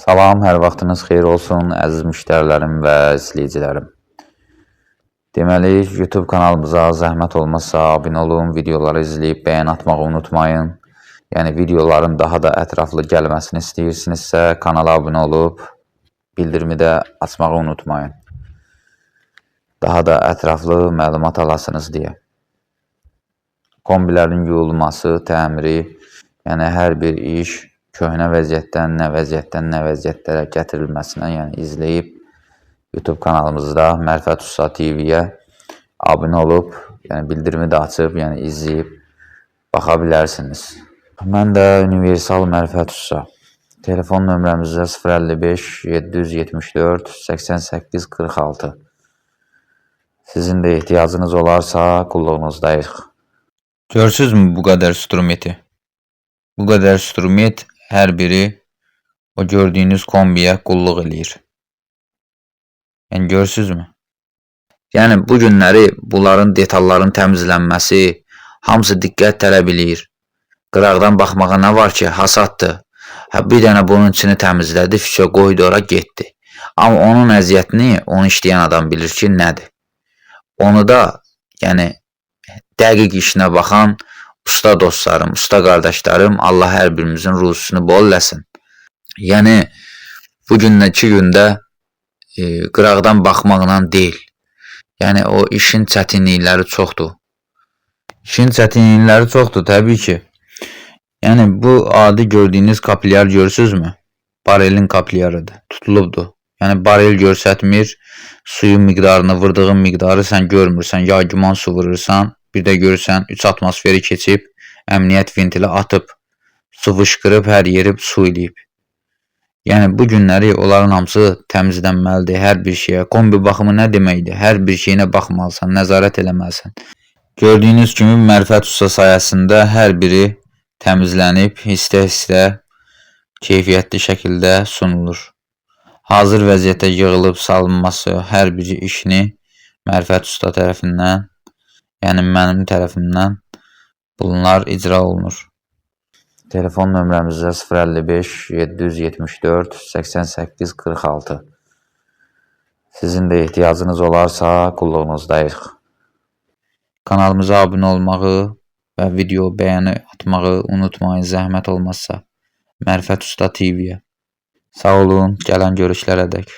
Salam, hər vaxtınız xeyir olsun, əziz müştərilərim və izləyicilərim. Deməli, YouTube kanalımıza zəhmət olmazsa abunə olun, videoları izləyib bəyən atmağı unutmayın. Yəni videoların daha da ətraflı gəlməsini istəyirsinizsə, kanala abunə olub bildirimi də açmağı unutmayın. Daha da ətraflı məlumat alasınız deyə. Kombilərin yuyulması, təmiri, yəni hər bir iş köhnə vəziyyətdən nə vəziyyətdən nə vəziyyətlərə gətirilməsinə, yəni izləyib YouTube kanalımızda Mərifət Usta TV-yə abunə olub, yəni bildirimi də açıb, yəni izləyib baxa bilərsiniz. Mən də Universal Mərifət Usta. Telefon nömrəmiz də 055 774 88 46. Sizin də ehtiyacınız olarsa qulluğunuzdayıq. Görürsünüzmü bu qədər strumeti? Bu qədər strumet hər biri o gördüyünüz kombiyə qulluq eləyir. Yəni görürsünüzmü? Yəni bu günləri bunların detalların təmizlənməsi hamısı diqqət tələb eləyir. Qıraqdan baxmağa nə var ki, hasatdır. Hə bir dənə bunun içini təmizlədi, fişə qoydu ora getdi. Amma onun əziyyətini onu işləyən adam bilir ki, nədir. Onu da yəni dəqiq işinə baxan usta dostlarım, usta qardaşlarım, Allah hər birimizin ruzusunu bol eləsin. Yəni bu gündəki gündə qıraqdan baxmaqla deyil. Yəni o işin çətinlikləri çoxdur. İşin çətinlikləri çoxdur təbii ki. Yəni bu adi gördüyünüz kapilyar görürsünüzmü? Barelin kapilyarıdır, tutulubdur. Yəni barel göstərmir, suyun miqdarını, vurdığın miqdarı sən görmürsən. Ya güman su vurursan, bir də görürsən 3 atmosferi keçib, əmniyyət ventili atıb, su fışqırıb hər yeri su eləyib. Yəni bu günləri onların hamısı təmizlənməlidir hər bir şeyə. Kombi baxımı nə deməkdir? Hər bir şeyinə baxmalısan, nəzarət eləməlisən. Gördüyünüz kimi Mərifət Usta sayəsində hər biri təmizlənib, hissə-hissə keyfiyyətli şəkildə sunulur. Hazır vəziyyətdə yığılıb salınması hər bir işini Mərifət Usta tərəfindən, yəni mənim tərəfimdən bunlar icra olunur. Telefon nömrəmiz də 055 774 88 46. Sizin də ehtiyacınız olarsa qulluğunuzdayıq. Kanalımıza abunə olmağı və video bəyəni atmağı unutmayın zəhmət olmazsa. Mərifət Usta TV-yə. Sağ olun, gələn görüşlərədək.